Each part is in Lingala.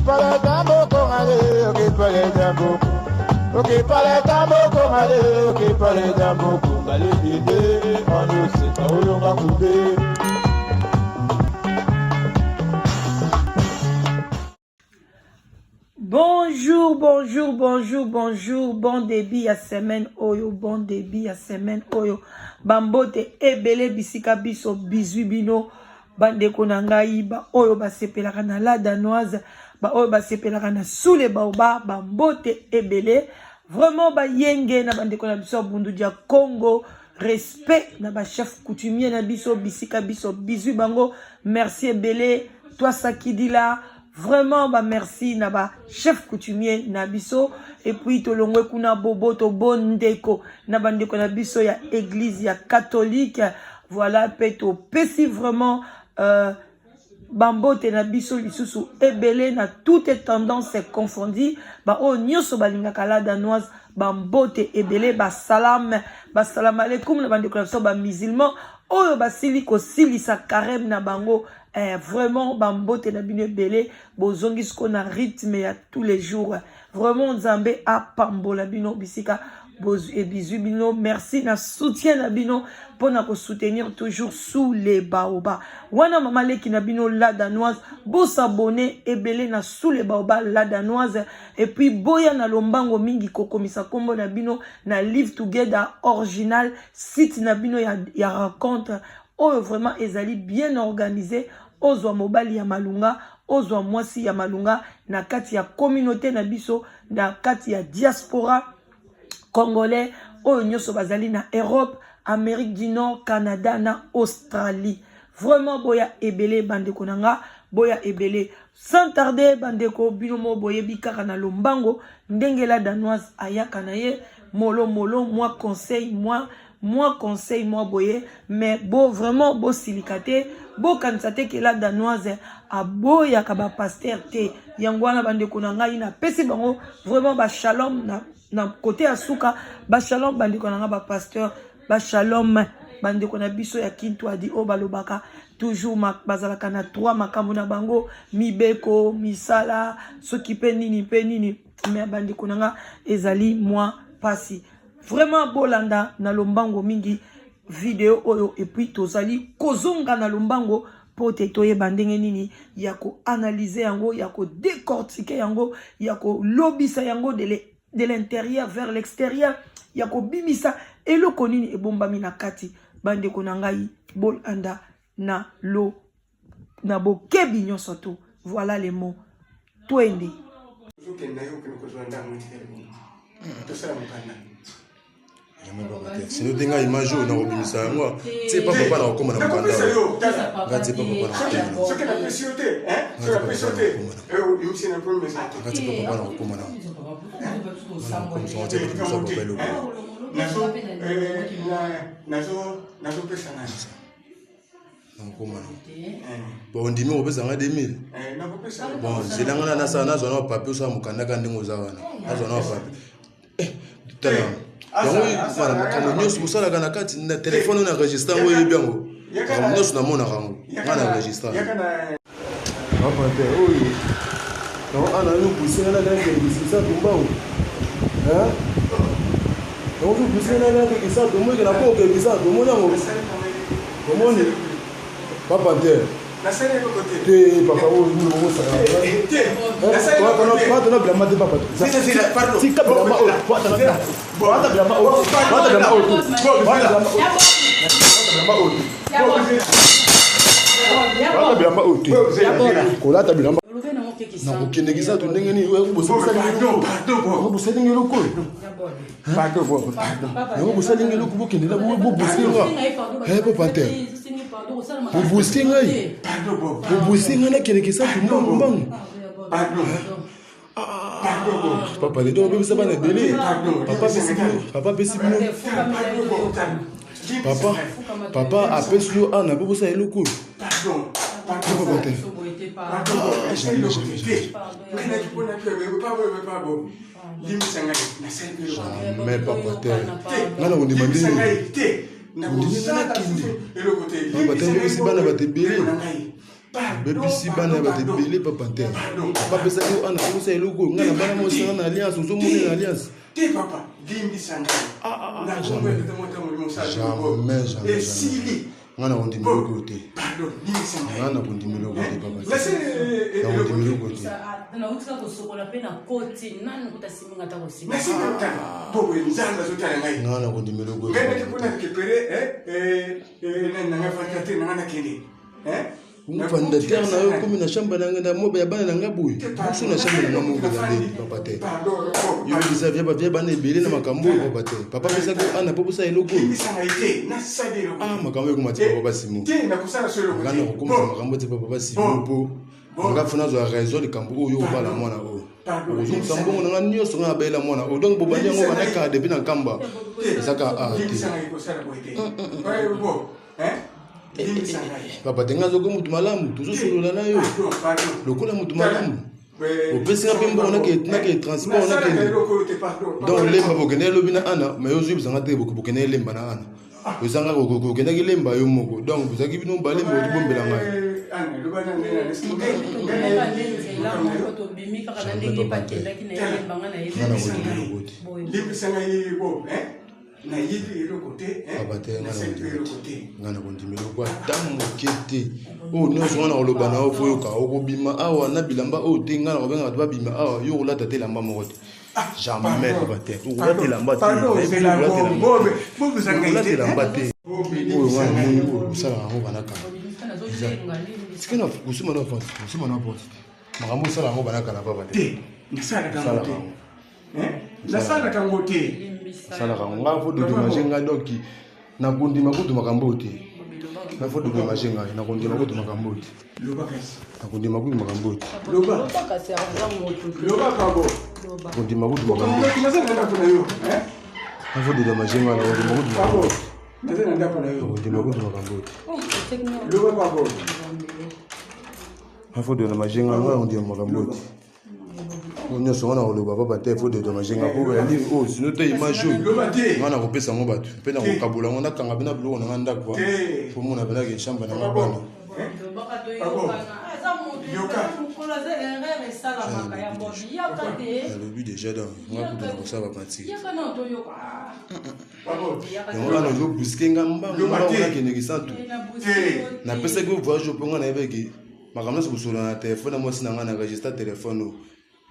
Bonjour, bonjour, bonjour, bonjour. Bon début ya semaine oyo, bon début ya semaine oyo. Bambote ebele bisika biso bizwi bino bandeko na ngai ba oyo basepelaka na la danoise, ba oyo basepelaka na sous les baobabs, bambote ebele. Vraiment bayenge na bandeko na biso ya Bundu dia Congo. Respect na ba chef coutumier na biso bisika biso bizwi bango. Merci ebele. Toi Sakidila. Vraiment ba merci na ba chef coutumier na biso et puis tolongwe kuna boboto bondeko na bandeko na biso ya église ya catholique. Voilà pe topesi vraiment bambote na biso lisusu ebele na toutes tendances confondues, ba oyo nyonso balingaka la danoise, bambote ebele, basalam, basalam alaikum na bandeko na biso ba musulman oyo basili kosilisa carême na bango. Vraiment bambote na bino ebele, bozongi siko na rythme ya tous les jours. Vraiment Nzambe apambola bino bisika ebizwi bino. Merci na soutien na bino mpona kosoutenir toujours sous les baobabs. Wana mama leki na bino la danoise, bosabone ebele na sous les baobabs la danoise, et puis boya na lombango mingi kokomisa kombo na bino na Live Together original, site na bino ya rencontre oyo vraiment ezali bien organisé. Ozwa mobali ya malunga, ozwa mwasi ya malunga na kati ya communauté na biso, na kati ya diaspora congolais oyo nyonso bazali na Europe, Amérique du Nord, Canada na Australie. Vraiment boya ebele bandeko na nga, boya ebele. Sans tarder bandeko, bino mo boyebi kaka na lombango ndenge la danoise ayaka na ye molo molo, mwa conseil, mwa conseil mwa boye, mais bo vraiment bosilika te, bokanisa te ke la danoise aboyaka ba pasteur te. Yango wana bandeko na ngai napesi bango vraiment ba shalom na côté ya suka, ba shalom bandeko na ngai ba pasteur, ba shalom bandeko na biso ya Kintwadi oyo balobaka toujours bazalaka na trois makambo na bango, mibeko, misala, soki pe nini pe nini. Mais bandeko na nga ezali mwa pasi. Vraiment bolanda na lombango mingi video oyo, et puis tozali kozonga na lombango po te toyeba ndenge nini ya koanalyse yango, ya kodécortiquer yango, ya kolobisa yango de l'intérieur vers l'extérieur, ya kobimisa eloko nini ebombami na kati. Bandeko na ngai bolanda na bokebi nyonso to. Voilà les mots. Twende. Ozokende yo, okende kozwa ndango etikali bongo, tosala mokanda. Sino te ngai image oyo nakobimisa yango tie pa papa na kokóma na mokanda. Nakopesa yo, tala. Nga tie pa papa na kokóma. Soki napesi yo te, hein, soki napesi yo te, obimisi na problème eza te. Nga tie pa papa na kokóma na nakomisa tie pa papa eloko. Nazopesa nani? Nakokóma na bon, ondimi kopesa nga 2000. Nakopesa. Bon, nzela nga nasala, nazwa na papier, osala mokanda kaka ndenge oza wana, nazwa na papier. Tala yango wana, makambo nyonso bosalaka na kati na telefone oyo na registre yango, oyebi yango, makambo nyonso namonaka yango nga na registre. Yaka na Papa te oyo yango ana yo pousse nga na kisisa tumbango, yango ozo pousse nga na kisa tomoki na koke kisa tomoni yango, omoni papa te. Nasali eloko te. Te papa, oyo okosaka. Te, nasali eloko te. Wata bilamba te papa. Zela, pardon. Tika bilamba oyo, wata bilamba oyo, wata bilamba oyo te, wata bilamba oyo, bilamba oyo te, wata bilamba oyo te, kolata bilamba nakokende kisatu ndenge nini? Bosalingi eloko oyo. Pardon, pardon. Yango bosalingi eloko, bokendela bobusi nga po pantere, bobusi ngai, bobusi ngai nakende kisatu mbangu mbangu. Pardon, pardon. Papa ledo obebisa bana ebele. Papa apesi bino, papa apesi bino, papa, papa apesi yo ana mpo bosala eloko oyo. Pardon. Papa te. Pardon. Jamais, jamais, jamais. Limbisa ngai, nasali mpe eloko te. Jamais papa te, ngai na kondima Limbisa ndenge ngai te. Ondimi nga nakende. Eloko te. Papa te, obebisi bana bato ebele. Ndeko na ngai. Obebisi bana ya bato ebele pa pantere. Bapesaki yo ana okosa eloko oyo ngai na bana mwasi na alliance ozomoni na alliance. Te papa, limbisa ngai. Ah, ah, ah, jamais. Jamais, jamais. Esili. Ngai nakondima eloko oyo te. Pardon, limbisa ngai. Ngai nakondima eloko te papa. Nakondima eloko te. Nautika kosokola mpe na koti nanu kuta siminga ata kosimba. Bobo nzambe azotala ngai. Ngai nakondima eloko oyo. Ngai naki mpona récupérer nani na ngai ventilateur na ngai nakende. Fondateur na yo okomi na chambre na ngai mobe ya bana na ngai boye biso na chambre na ngai moko eza ndeni papa te yo bisa via bavia bana ebele na makambo oyo papa te papa pesaki ana mpo bosala eloko oyo ah makambo ekoma ti papa basimo ngai nakokomisa makambo ti papa basimo mpo nga fo nazwa raison likambo oyo obala mwana oyo okozongisa mbongo na ngai nyonso ngai nabayela mwana oyo donc bobandi yango banda kala depuis na nkamba ezaka a te Papa te ngai azoko motu malamu tozosolola na yo lokola motu malamu opesi nga mpe mbongo nake transport nakende donc lemba bokende elobi na ana mai ozoyebisa nga te bokende elemba na ana ozanga kokendaki lemba yo moko donc bozalaki bino balemba otobombela ngai Nayebi eloko te papa te nga na kondima eloko ata moke te oyo nyonso nga na koloba na yo fo yoka okobima awa na bilamba oyo te nga na kobenga bato babima awa yo okolata te elamba moko te ah, jamais papa te okolata elamba te okolata elamba te oyo nga namoni oyo osalaka yango bana kala tika na kosima na porte kosima na porte te makambo osala yango bana kala papa te nasalaka yango te nasalaka yango te nasalaka yango ngai fo dedommage ngai donc nakondima kutu makambo oyo te na fo dedommage ngai nakondima kutu makambo oyo te nakondima kutu makambo oyo te nakondima kutu makambo na fo dedommage ngai nakondima kutu makambo oyo te nakondima kutu makambo oyo te na fo dedommage ngai nakondima makambo oyo te oyo nyonso nga nakoloba papa te faut dédommage nga po ya livre oyo sino te image oyo nga nakopesa yango bato mpe nakokabola yango nakanga mpe na biloko na nga ndako po mona mpenake chambre na nga bana nalobi déjà donc nga kutu nakosala bamatiki yango wana ozobuske nga mbangu nakendeki santu napesaki yo voyage mpo nga nayebaki Makambo nyonso kosolola na telefone na mwasi na ngai na registre telefone oyo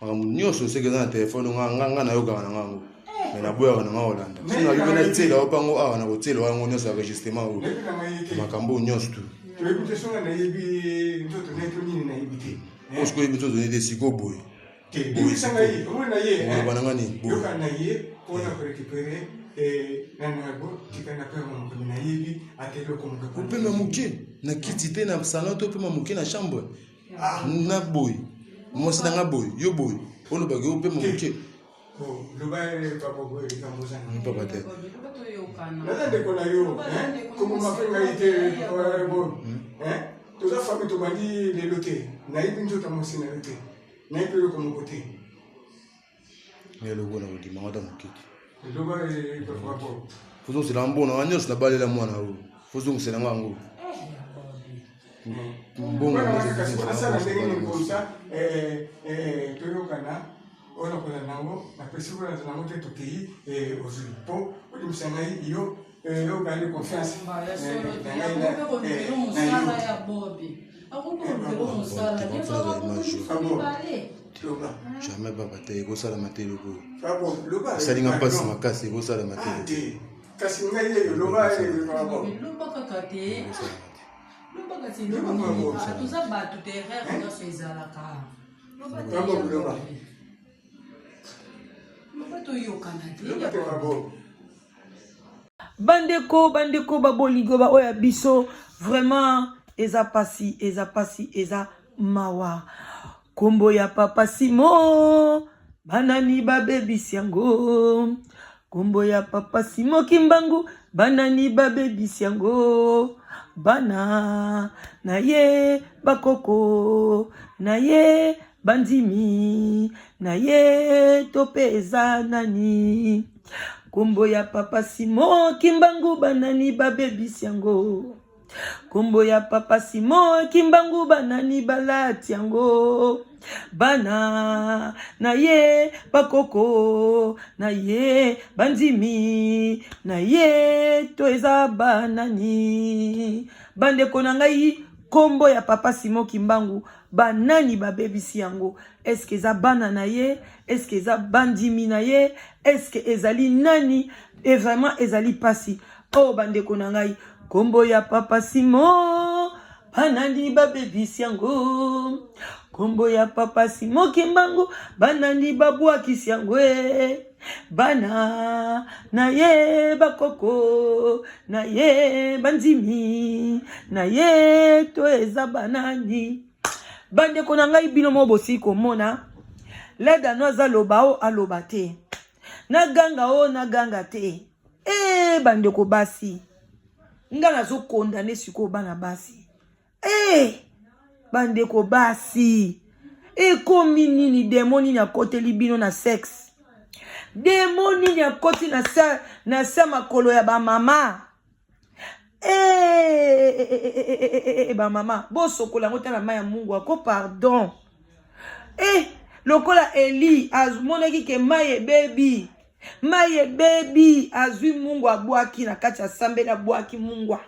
makambo nyonso soki eza na telefone nga nga nga nayokaka na nga yango me naboyaka na nga kolanda soki nayoki mpe natiela yo mpango awa nakotiela yo yango nyonso ya registrement oyo makambo oyo nyonso tu osikoyo oyebi nzoto nete sikoyo boye te limbisa ngai omoni na ye oloba na ngai nini yoka na ye mpona korécupere nani yango tika na pema mokomi nayebi ata eloko moke opema moke na kiti te na salon te opema moke na chambre ah. na boye mwasi na ngai boye yo boye olobaki opema moke loba likambo oza papa te naza ndeko na yo koboma mpe ngai te toza famille tobandi lelo te nayebi nzoto ya mwasi na yo te Nayebi eloko moko te. Eloko na kondima ngo ata moke te. Eloba rapport. Fozongisela mbongo na nga nyonso nabalela mwana oyo. Fozongisela nga yango. Mbongo nasala ndenge nini komsa toyokana oyo nakozala nango napesi oyo nazala nango te tokei ozwi mpo olimbisa ngai yo oyokani confiance na ngai na yo Jamais papa te ekosalama te eloko oyo esali nga mpasi makasi ekosalama te ah, kasi ngai yeyo loba loba kaka te loba kasi toza bato te erreur nyonso ezalaka loba loba toyokana te Bandeko bandeko ba bolingo ba oyo ya biso vraiment eza pasi eza pasi eza mawa kombo ya papa Simo banani babebisi yango kombo ya papa Simo Kimbangu banani babebisi yango bana na ye bakoko na ye bandimi na ye to mpe eza nani Kombo ya papa Simon Kimbangu banani babebisi yango. Kombo ya papa Simon Kimbangu banani balati yango bana na ye bakoko na ye bandimi na ye to eza banani bandeko na ngai kombo ya papa Simon Kimbangu banani babebisi yango eske eza bana na ye eske eza bandimi na ye eske ezali nani e vraiment ezali pasi Oh bandeko na ngai, kombo ya papa Simon banani babebisi yango? Kombo ya papa Simon Kimbangu banani babwakisi yango? Eh. Bana na ye bakoko na ye bandimi na ye to eza banani? Bandeko na ngai, bino moko bosili komona la danoise aloba o aloba te, naganga o naganga te. Ee bandeko basi, nga nazo condamne sikoyo bana basi. Ee bandeko basi, ekomi nini? Demo nini akoteli bino na sexe? Demo nini akoti na sa, na sa makolo ya bamama? Ee bamama, bosokola yango tala mai ya Mungu ako pardon. Eh, lokola Eli amonaki ke mai ebebi Mai ebebi, azwi mungwa abwaki na kati, asambeli abwaki mungwa.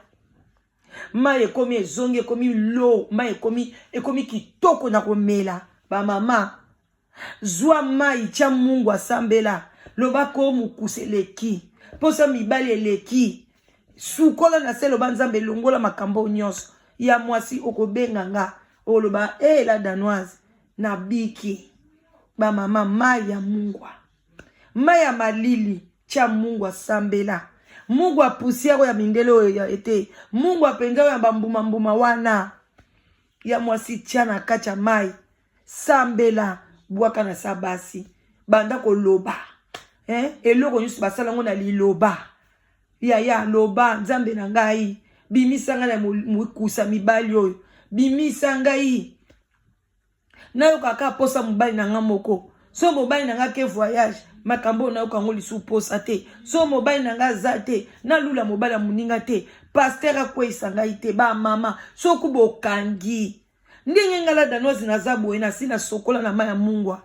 Mai ekomi ezongi, ekomi lo, mai ekomi ekomi kitoko na komela. Ba mama, zwa mai tia mungwa, sambela, loba ko mukuse eleki, posa mibali eleki. Sukola na se, loba Nzambe longola makambo nyonso. Ya mwasi okobenga nga, oloba eh la danoise, nabiki. Ba mama, mai ya mungwa. Mai ya malili tia mungwa sambela mungwa poussière oyo ya mindele oyo ya ete mungwa mpenza oyo ya bambuma mbuma wana ya mwasi tia na kati ya mai sambela bwaka na sa basi banda koloba eh? Eloko nyonso basala yango na liloba yaya loba nzambe na ngai bimisa ngai na mokusa mibali oyo bimisa ngai Nayoka kaka posa mobali na nga moko. So mobali na nga ke voyage, makambo oyo nayoka yango lisusu posa te. So mobali na nga aza te, nalula mobali ya moninga te. Pasteur akweyisa ngai te. Ba mama, soki bokangi ndenge nga la danoise naza boye, nasi nasokola na mai ya mungwa.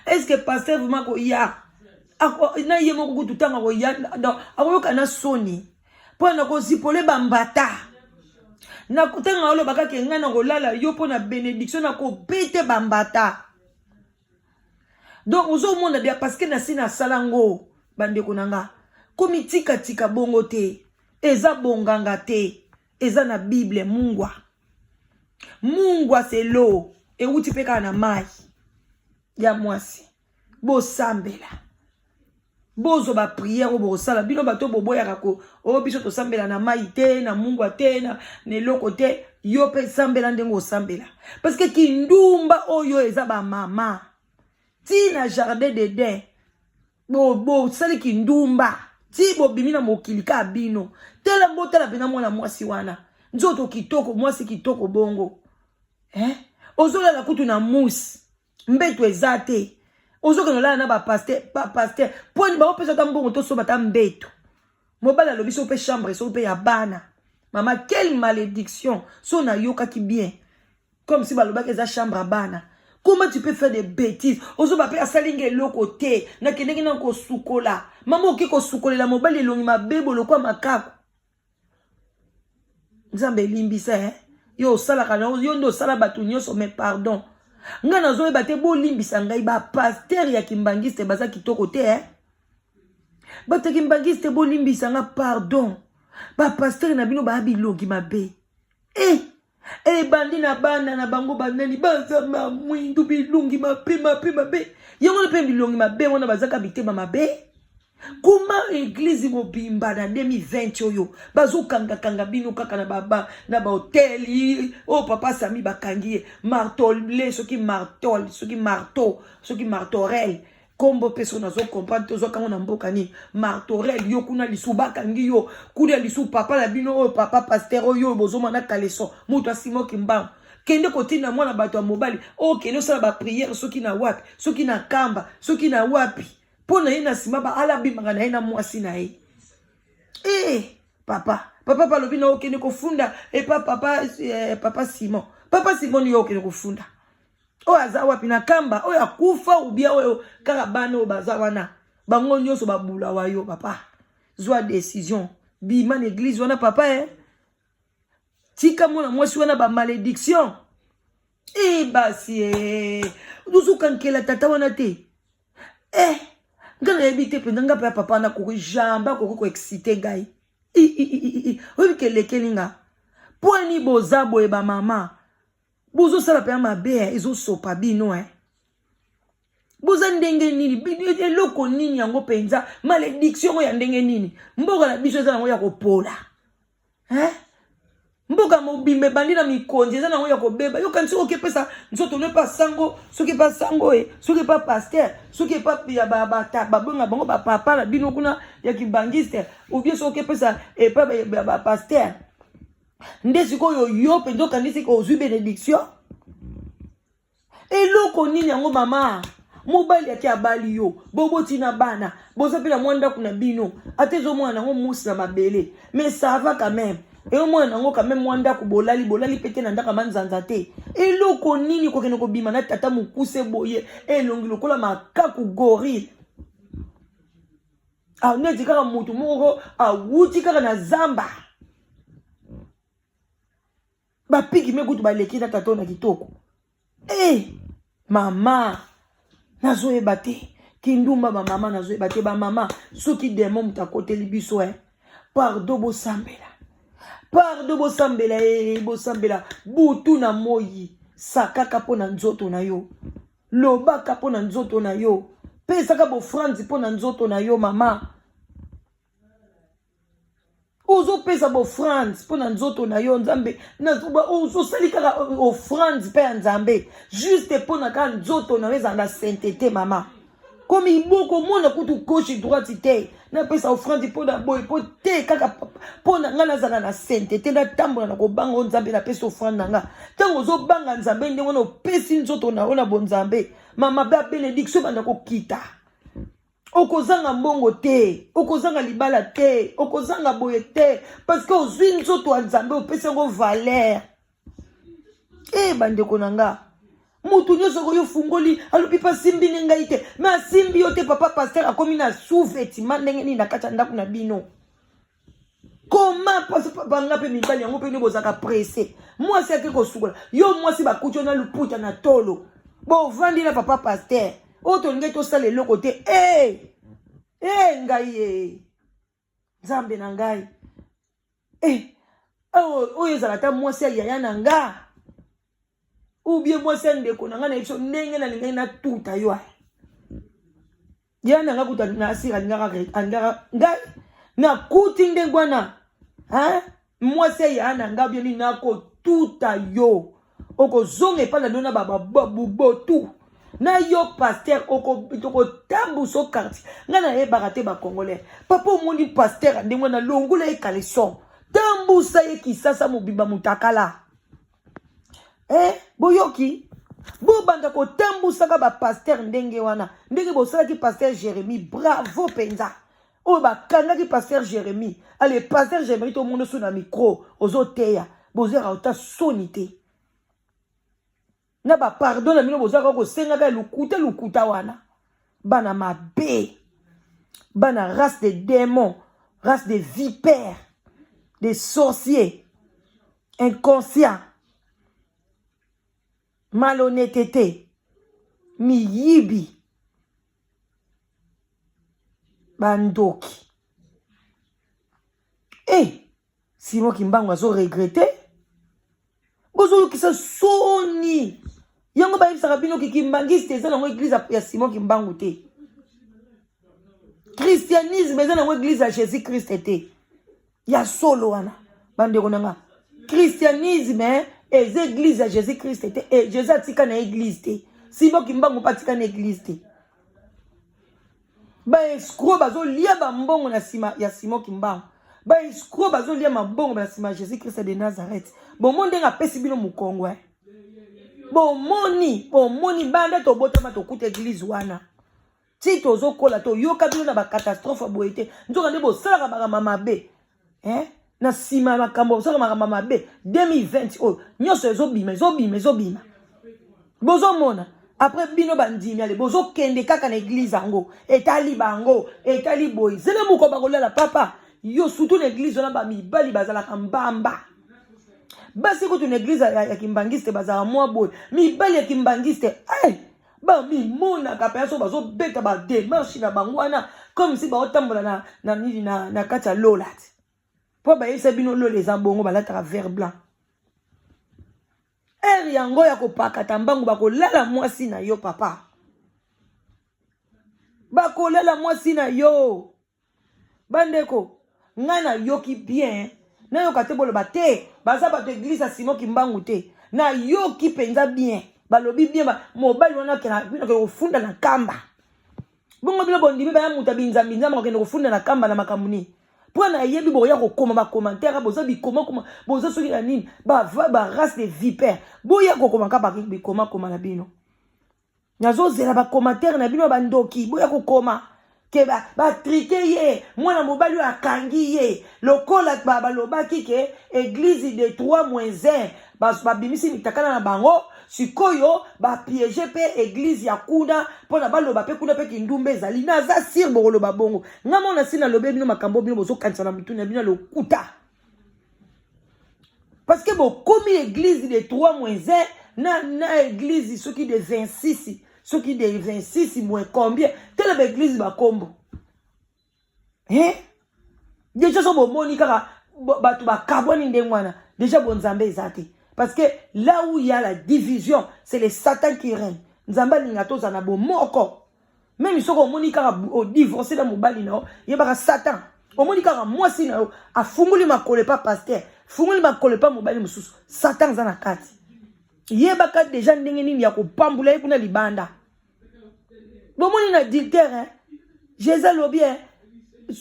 Est-ce que pasteur vraiment akoya? Ako, na ye moko kutu ntango akoya, donc akoyoka na soni. Mpo na kozipole bambata. Na ntango aloba kaka ngai nakolala yo mpo na benediction nakobete bambata. Donc ozomona bia parce que nasi nasala ngo bandeko na nga komitikatika bongo te eza bonganga te eza na Bible mungwa mungwa selo ewuti mpe kaka na mai ya mwasi bosambela Bozwa ba prière oyo bokosala bino bato boboyaka ko oyo biso tosambela na mai te na mungwa te na, na eloko te yo mpe sambela ndenge osambela parce que kindumba oyo eza ba mama ti na jardin d'Eden bosali bo kindumba ti bobimi na mokili kaka bino tala botala mpena mwana mwasi wana nzoto kitoko mwasi kitoko bongo eh? ozolala kutu na mousse mbeto eza te ozokende olala na bapaster bapaster poni baopesa ata mbongo tosoba ata mbeto mobali alobi so mpe chambre so mpe ya bana mama quelle malédiction so nayokaki bien comme si balobaki eza chambre ya bana comment tu peux faire des bêtises ozoba mpe asali nga eloko te nakendeki na kosukola mama oke kosukolela mobali elongi mabe bolokwa makako Nzambe limbisa eh? Yo osalaka na yo nde osala bato nyonso mais pardon. Ngai nazoyeba te bolimbisa ngai ba pasteur ya kimbangiste baza kitoko te eh? Bato ya kimbangiste bolimbisa nga pardon. Ba pasteur na bino ba bilongi mabe. Eh ebandi na bana na bango banani baza ma mwindu bilongi mabe mabe mabe yango wana mpe bilongi mabe wana bazaka mitema mabe kuma eglize mobimba na 2020 oyo bazokangakanga bino kaka na baba na bahoteli oyo oh, papa sami bakangi ye martole soki martole soki marteau soki martorel kombo mpe soki nazo comprendre te ozwaka yango na mboka nini martorel yo kuna lisu bakangi yo kuna lisu papa na bino oyo papa paster oyo oyo bozomona kaleson moto asimoki mbangu kende kotinda mwana bato ya mobali oyo oh, kende osala bapriere soki na wapi soki na kamba soki na wapi mpo na ye na nsima baala abimaka na ye na mwasi na ye ee eh, papa. Papa balobi na okende kofunda epa papa, eh, papa Simon. Papa Simon yo okende kofunda. Oyo aza wapi na kamba, oyo akufa ou bien oyo kaka bana oyo baza wana. Bango nyonso babula wa yo papa. Zwa décision. Bima na église wana papa eh. Tika mwana mwasi wana ba malédiction. Eh basi eh. Ozokankela tata wana te. Eh nga nayebi te mpenza nga mpe ya papa nakoki jambe akoki koexcite ngai oyebi ke elekeli nga pwani boza boye bamama bozosala mpenza mabe eh, ezosopa bino eh. boza ndenge nini eloko nini yango mpenza malediction yango ya ndenge nini mboka na biso eza yango ya kopola Hein? Mboka mobimba ebandi na mikonzi eza nango ya kobeba. Yo kanisi oke pesa nzoto no epa sango, soki epa sango e, soki epa pasteur, soki epa ya ba ba ta ba benga bango ba papa na bino kuna ya kibangiste ou bien soki pesa epa ba, ba, ba pasteur. Nde sikoyo yo mpenza okanisi ozwi benediction? Eloko nini yango mama? Mobali ake abali yo, boboti na bana, boza pe na mwa ndako na bino, ata ezomona nango mousse na mabele, mais ça va quand même. Eyomona nango quand même mwa ndako bolali, bolali pe te na ndako ya manzanza te. Eloko nini kokende kobima na tata mokuse boye, elongi lokola makaku gorille. Ah, neti kaka motu moko awuti kaka na zamba. Ba pygmee kutu baleki na tata na kitoko. Eh, mama nazoyeba te kindumba ba mama nazoyeba te ba mama soki demon moto akoteli biso eh. Pardon bosambela. Pardon bosambela eh, bosambela butu na moyi sakaka mpo na nzoto na yo. Lobaka mpo na nzoto na yo. Pesaka bofranzi mpo na nzoto na yo mama. Ozopesa bofrande mpo na nzoto na yo nzambe osali kaka ofrande mpe ya nzambe juste mpo na kaka nzoto na yo ezala na sainteté mama komi bokomona kutu gauche droite te napesa ofrande mpo na boye mpo te kaka mpo na ngai nazala na sainteté natambola na kobanga o nzambe napesa ofrande na ngai ntango ozobanga nzambe ndenge wana opesi nzoto na yo na bonzambe mama ba benediction ebanda kokita Okozanga mbongo te, okozanga libala te, okozanga boye te, parce que ozwi nzoto ya Nzambe opesi yango valeur. Eh bandeko na nga, moto nyonso okoki ofungoli alobi mpe asimbi ne ngai te, me asimbi yo te papa pasteur akomi na sous-vêtement ndenge nini na kati ya ndako na bino? Comment banga mpe mibali yango mpe nde bozalaka presse mwasi ake kosukola yo mwasi bakuti yo na luputa na tolo bovandi na papa pasteur oyo tolingi tosala eloko te e eh! e eh, ngai e nzambe na ngai e oyo ezala ata mwasi ya yaya na nga ou bien mwasi ya ndeko na ngai na yebiso ndenge nalingaki natuta yo ya na nga kuta na asira alingaka alingaka ngai nakuti ndenge wana hein mwasi ya ya na nga bien nini nakotuta yo okozonga epai na bino na babubotu na yo paster okotambusa o quartier ngai nayebaka te bacongolais papa omoni paster ya ndenge wana longola ye caleçon tambusa ye kisasa mobimba mutakala Eh, boyoki bobanda kotambusaka bapaster ndenge wana ndenge bosalaki paster Jérémie bravo mpenza oyo bakangaki paster Jérémie ale paster Jérémie tomoni oso na micro ozoteya bozwaka ota soni te na bapardon na bino bozwaka kosengaka ya lokuta lokuta wana bana mabe bana race de démons race de vipères des sorciers inconscient malhonnêteté miyibi bandoki e eh, Simon Kimbangu azo regrette bozoyokisa soni yango bayebisaka bino ke kimbangiste eza nango eglise ya Simon Kimbangu te christianisme eza nango eglise ya Jésus Christ te ya solo wana bandeko na nga christianisme eza eglise ya jésus christ te e jésus atika na eglise te simon kimbangu mpe atika na eglise te baescro bazolia bambongo na nsima ya simon kimbangu baescro bazolia mabongo na nsima ya jésus christ de nazareth bomoni ndenge apesi bino mokongo eh? bomoni bomoni banda tobotama tokuta eglise wana ti tozokola toyoka bino na bacatastrophe boye te nzoka nde bosalaka makambo mabe eh? Na nsima ya makambo osala makambo mabe 2020 oyo nyonso ezobima ezobima ezobima bozomona après bino bandimi ale bozokende kaka na eglize yango etali bango etali boye zela moko bakolala papa yo surtout na eglize wana bamibali bazalaka mbamba basi kutu na eglize ya, ya kimbangiste bazalaka mwa boye mibali ya kimbangiste hey! Eh, bamimonaka mpenza so bazobeta bademarche na bango wana comme si baotambola na, na nini na, na kati ya lola te mpo bayebisa bino lola eza bongo balataka vert blanc ere yango ya kopakata mbangu bakolala mwasi na yo papa bakolala mwasi na yo Bandeko ngai nayoki bien nayoka te boloba te baza bato eglise ya Simon Kimbangu te nayoki mpenza bien balobi bien ba, mobali wana akende kofunda na kamba bongo bino bondimi baya moto ya binzambinzamba akende kofunda na kamba na makambo nini mpo nayebi bokoya kokoma bacommentaire boza bikomakoma boza soki na nini ba race de vipère boya kokoma kaka bikomakoma na bino Nazozela ba commentaire na bino ba ndoki boya kokoma ke ba, ba trike ye mwana mobali oyo akangi ye lokola balobaki ke eglise de 3 moins 1 babimisi mitakala na bango sikoyo bapiege mpe eglise ya kuna mpo na baloba mpe kuna mpe kindumba ezali naza sire bokoloba bongo ngai mona si nalobi bino makambo bino bozokanisa na motuni na bino ya lokuta parce que bokomi église de 3 moins 1 na, na église soki de 26 soki de 26 moins combien tala baeglise bakombo hein deja so bomoni kaka bato bakabwani ndenge wana deja bonzambe eza te parce que là où il y a la division c'est le satan qui règne nzambe alinga tozala na bomoko Meme soki omoni kaka odivorce na mobali na yo, yebaka Satan. Omoni kaka mwasi na yo afungoli makolo epa pasteur, fungoli makolo epa mobali mosusu, Satan aza na kati. Yebaka deja ndenge nini ya kopambula ye kuna libanda. Bomoni na adultère hein? Jesus alobi hein,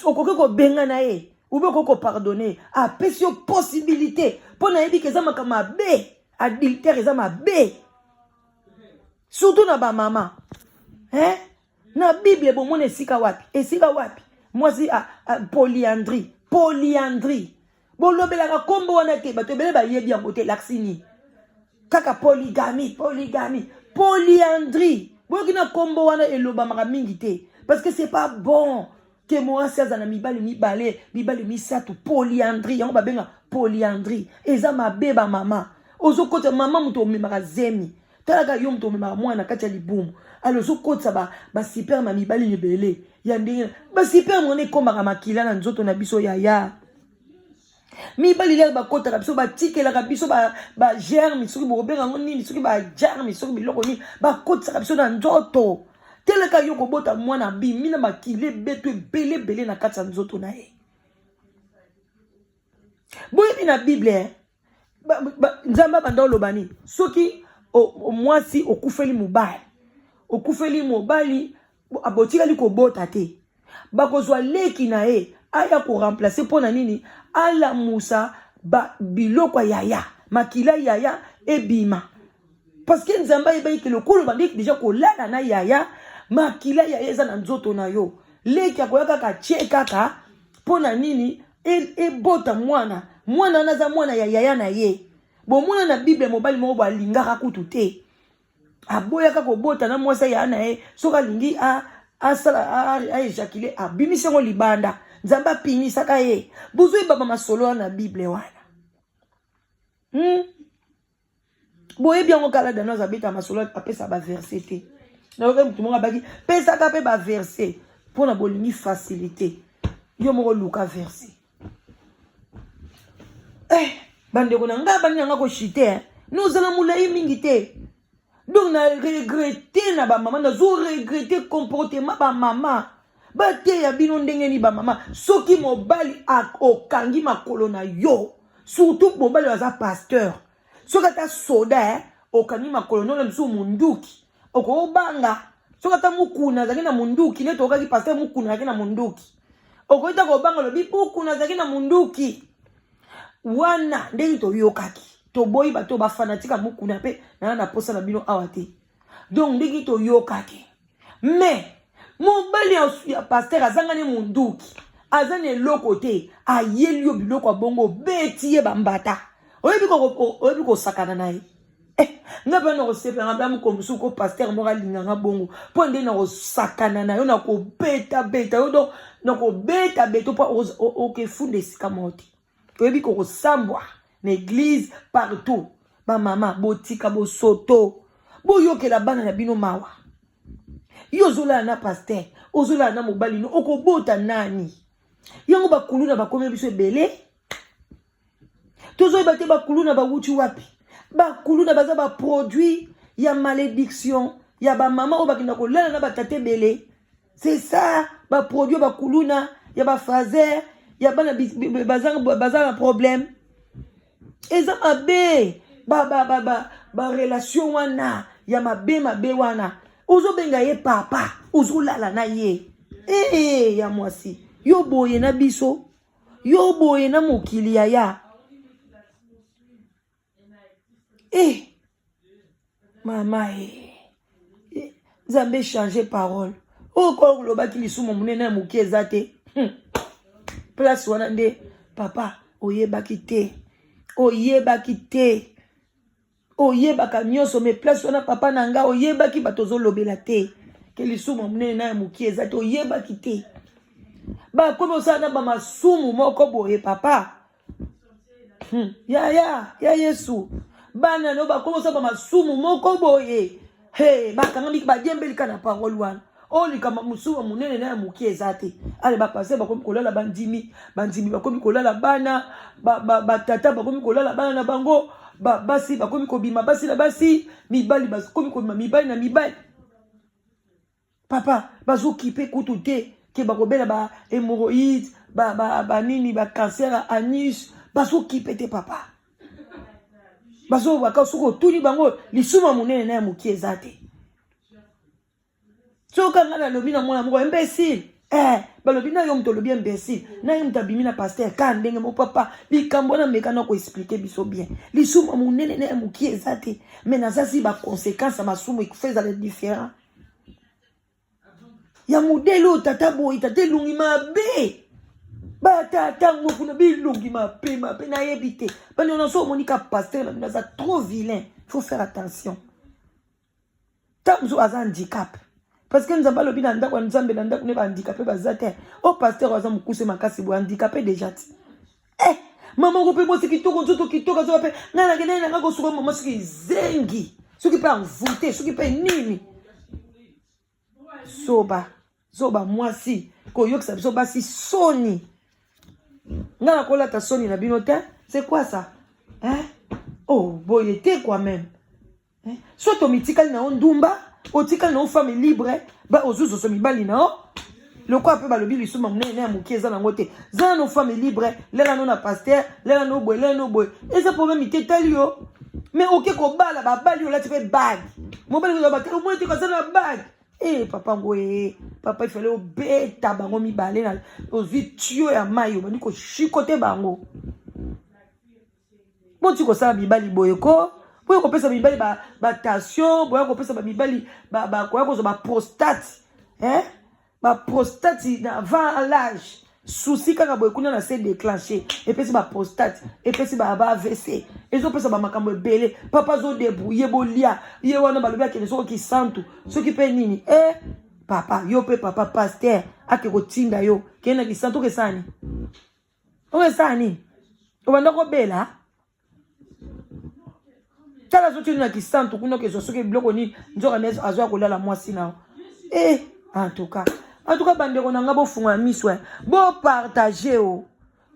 okoki kobengana ye ube okoki kopardonne ye, apesi yo possibilité mpo nayebi ke eza makambo mabe, adultère eza mabe. surtout na ba mama hein na bible bomona esika wapi esika wapi mwasi a, a, polyandrie polyandrie bolobelaka nkombo wana te bato ebele bayebi yango te elakisi nini kaka polygamie polygamie polyandrie boyoki na nkombo wana elobamaka mingi te parce que c'est pas bon ke mwasi aza na mibali mibale mibali misato polyandrie yango babenga polyandrie eza mabe ba mama ozokotisa mama moto omemaka zemi talaka yo moto omemaka mwana na kati ya libumu alo ozokotisa basperme ba ya mibali ebele ya ndenge basperme wana ekomaka makila na nzoto na biso yaya mibali lere bakotaka biso batikelaka biso bagerme ba soki bokobenga yango nini soki bagerme soki biloko nini bakotisaka biso na nzoto teleka yo kobota mwana abimi na makila ebeto ebele ebele na kati ya nzoto na ye boyebi na bible eh? nzambe abanda oloba nini soki mwasi okufeli mobali okufeli mobali botikali kobota te bakozwa leki na ye aya koremplace mpo na nini alamusa ba biloko ya yaya makila yaya ebima parce que nzambe ayebaki ke lokola obandaki deja kolala na yaya makila yaya eza na nzoto na yo leki akoya kaka tie kaka mpo na nini ebota e mwana mwana wana aza mwana ya yaya na ye bomona na bible mobali moko bo alingaka kutu te aboyaka kobota na mwasi ya na ye soki alingi asala aejakile abimisi yango libanda nzambe apimisaka ye bozoyebama masolo wana na bible wana hmm? boyebi yango kala danoise abeta masolo apesa baverse te nayoki motu moko abaki pesaka mpe baverse mpo na bolingi facilité yo moko luka verse eh, bandeko na ngai bandi na ngai koshite eh. nozala molai mingi te donc na regrete na bamama nazo regrete comportement bamama bateya bino ndenge nini bamama soki mobali okangi makolo na yo surtout mobali oyo aza pasteur soki ata soda eh, okangi makolo nona mosusu munduki okobanga soki ata mukuna azalaki na munduki nde tokokaki pasteur mukuna azalaki na munduki okoki ta kobanga olobi mukuna azalaki na munduki wana ndenge toyokaki toboyi bato bafanatika mukuna mpe naa na posa na bino awa te donc ndenge toyokaki mais mobali ya pasteur azangani munduki Aza na eloko te, ayeli yo biloko ya bongo, obeti ye bambata. Oyebi oyebi kosakana na ye. Eh, nga mpe nakosepela nga mpe mokolo mosusu ko pasteur moko alinga nga bongo mpo nde nakosakana na yo nakobetabeta yo donc nakobetabeta mpo okefunda esika moko te oyebi kokosambwa na eglise partout bamama botika bosoto boyokela bana na bino mawa yo ozolala na paster ozolala na mobali no okobota nani yango bakuluna bakomi biso ebele tozoyeba te bakuluna bawuti wapi bakuluna baza baproduit ya malédiction ya bamama oyo bakenda kolala na batata ebele c'est ça baproduit bakuluna ya bafaser ya bana baza na problème eza mabe barelation ba, ba, ba wana ya mabe mabe wana ozobenga ye papa ozolala na ye ee eh, ya mwasi yo boye na biso yo boye na mokili yaya eh mama e eh. nzambe change parole oyo koyo kolobaki lisumu monene ya moke eza te hmm. place wana nde papa oyebaki te oyebaki te oyebaka nyonso me place wana papa na nga oyebaki bato ozolobela te ke lisumu ya monene na ya moke eza te oyebaki te bakomi osala na bamasumu moko boye papa hmm. ya ya ya yesu bana no bakomi osala bamasumu moko boye Hey, bakangami badiembeli kaka na parole wana oyo likambo mosusu ya monene na ya moke eza te ale bapaster bakomi kolala bandimi bandimi bakomi kolala bana batata ba, ba bakomi kolala bana na bango ba, basi bakomi kobima basi na basi mibali bakomi kobima mibali na mibali papa bazokipe kutu te ke bakobela ba hémorroïde banini ba, ba cancer ya anus bazokipe te papa bazobaka soki otuni bango lisuma monene na ya moke eza te soki ngai nalobi na mwana moko imbecile eh, balobi na yo moto olobi imbecile na ye moto abimi na paster ka ndenge moko papa likambo wana meka na koexplike biso bien lisuma monene na ya moke eza te mais naza si baconséquence ya masumu ekufa ezala différent ya modele oyo tata boye tata elongi mabe batata yango kuna bilongi mabe mabe nayebi te bandeko na so omoni ka paster na bino aza trop vilain faut faire attention ntango mosusu aza handicap parce que nzambe alobi na ndako ya nzambe na ndako ne bahandikape baza te o paster aza mokuse makasi boye handikape deja ti eh mama moko mpe mwasi kitoko nzoto kitoko azoka mpe ngai nakendaki na ngai kosuka mama soki zengi soki mpe envoute soki mpe nini zoba zoba mwasi koyokisa biso basi soni ngai nakolata soni na bino te c'est quoi ça hein? oh boye te quoi même eh? soki omitikali na yo ndumba otikali na yo femme libre ba ozuzoso mibali na yo lokola mpe balobi lisuma monene na ya moke eza nango te zala no femme libre lela no na paster lela no boye lela no boye eza problème te etali yo mais oke kobala babali olati mpe bague mobali kozala batala omoni te kaza na bague e eh, papa ngo e eh, papa ifale obeta bango mibale na ozwi tio ya mai obandi koshikote bango boti kosala mibali boye ko boya kopesa mibali batension ba boya kopesa bamibali bakoya kozwa baprostate eh? baprostate na avant l'âge souci kaka boye kuna na se déclenché epesi baprostate epesi ba avc ezopesa bamakambo ebele papa azodebrouille bolia ye wana balobi akende soki kisantu soki mpe nini e papa yo mpe papa paster ake kotinda yo kende na kisantu okesala nini okesala nini obanda kobela tala azotuni na kisantu kuna okezwa soki biloko nini nzoka nde azwa kolala mwasi na yo e en tout cas en tout cas bandeko na nga bofungola miso eh. bopartage o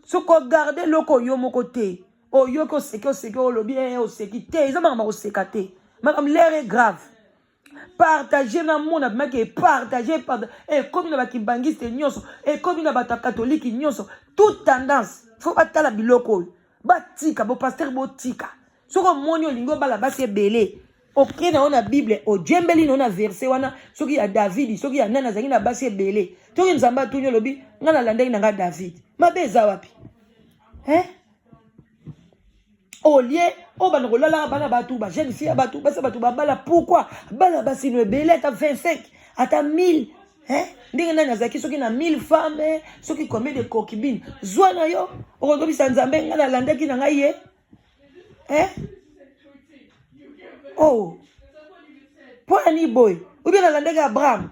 soki ogarde eloko yo moko te oyoki oseki oseki olobi e oseki te eza makambo ya koseka te makambo l'air est grave partage na mona bimaki epartage ekomi na bakimbangiste nyonso ekomi na bato ya katolike nyonso toute tendance fo batala biloko oyo batika bopaster botika soki omoni olingi obala basi ebele oke na yo na bible ojembeli na yo na verse wana soki ya davidi soki ya nani azalaki na basi ebele soki nzambe atuni olobi ngai nalandaki na ngai david mabe eza wapi eh? olie oyo banda kolalaka bana bato ba jeune fille ya bato basi ya bato babala pourquoi bana basi no ebele ata 25 ata 1000 Eh? Ndenge nani azalaki soki na 1000 femmes, soki combien de concubines. Zwa na yo, okozobisa Nzambe ngai nalandaki na ngai ye. Eh? Oh. Mpo na nini boye? Ou bien nalandaki Abraham.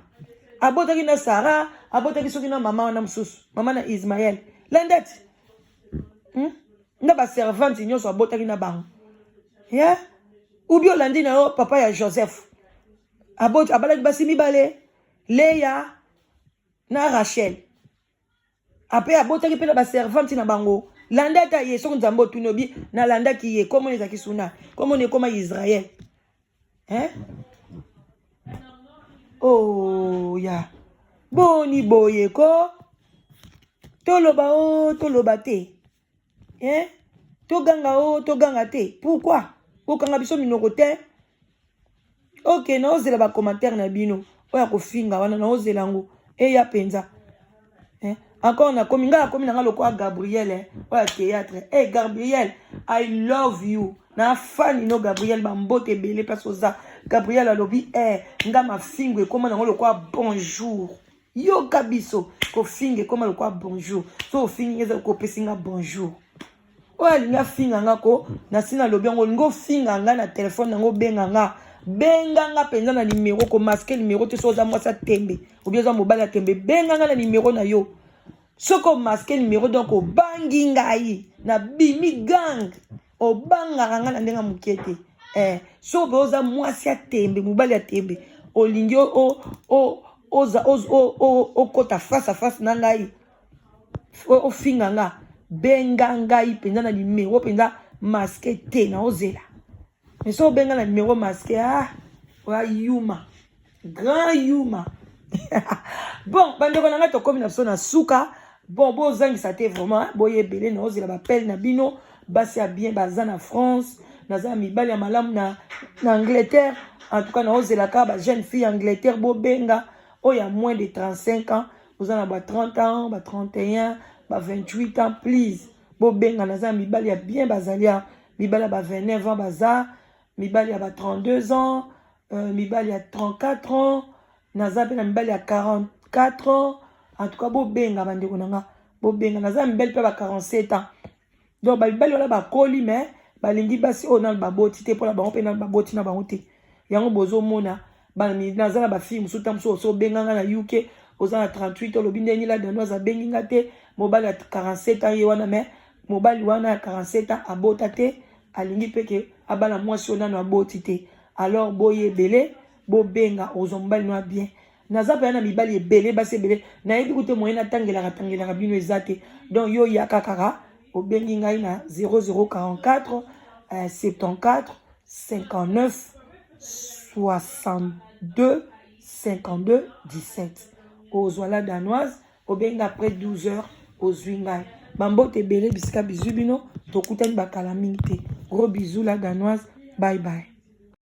Abotaki na Sarah, abotaki soki na mama wana mosusu, mama na Ismaël. Landa ti. Na ba servante nyonso abotaki na bango. Yeah? Ou bien olandi na yo papa ya Joseph. Aboti abalaki basi mibale, Leya na Rachel. Ape abotaki mpe na baservante na bango. Landa ata ye soki Nzambe otuni obi nalandaki ye komona ezalaki suna komona ekoma Israël. Hein? Oh ya. Boni boye ko toloba o oh, toloba te. Hein? Toganga o oh, toganga te. Pourquoi? Bokanga biso minoko te. Ok, naozela ba commentaire na bino oyo ya kofinga wana naozela yango eya mpenza. Eh? Encore nakomi ngai nakomi na ngai lokola Gabriel eh, oyo ya théâtre. Hey Gabriel, I love you. Na fani no Gabriel bambote ebele place oza. Gabriel alobi eh nga mafingo ekoma nango lokola bonjour. Yoka biso kofinga ekoma lokola bonjour. So ofingi eza kopesi nga bonjour. Oyo alingi afinga nga ko nasi nalobi yango olingi ofinga nga na telefone nango obenga nga benga nga mpenza na nimero komaske nimero te soki oza mwasi ya tembe obi oza mobali ya tembe benga nga na nimero na yo soki omaske nimero donc obangi ngai nabimi gang obangaka nga na ndenge ya moke te eh, soki oza mwasi ya tembe mobali ya tembe olingi okota face à face na ngai ofinga nga benga ngai mpenza na nimero mpenza maske te naozela mais soki obenga na nimero maske ah oya yuma grand yuma bon bandeko na ngai tokomi na biso na suka bon bozangisa te vraiment boye ebele naozela bapele na bino basi ya bien baza na france naza na mibali ya malamu na, na angleterre en tout cas naozela kaka ba jeune fille ya angleterre bobenga oyo ya moins de 35 ans oza na ba 30 ans ba 31 ba 28 ans please bobenga naza na mibali ya bien bazali ya mibali ya ba 29 ans baza mibali ya ba 32 ans mibali ya 34 ans naza mpe na mibali ya 44 ans en tout cas bobenga bandeko na nga bobenga naza na mibali mpe ba 47 ans donc bamibali wana bakoli mais balingi basi oyo nanu baboti te mpona bango mpe nanu baboti na bango te yango bozomona naza na bafille mosusu ta mosusu oso obenga nga na UK oza na 38 olobi ndenge la danoise abengi nga te mobali ya 47 ans ye wana mais mobali wana ya 47 ans abota te alingi mpe ke abala mwasi oyo nanu aboti te alors boye ebele bobenga ozwa mobali no ya bien naza mpenza na mibali ebele basi ebele nayebi kute moyen natangelaka tangelaka bino eza te donc yo yaka kaka obengi ngai na 0044 74 59 62 52 17 ozwa la danoise obengi après 12 heures ozwi ngai bambote ebele bisika bizwi bino tokutani bakala mingi te gros bisous la danoise bye bye.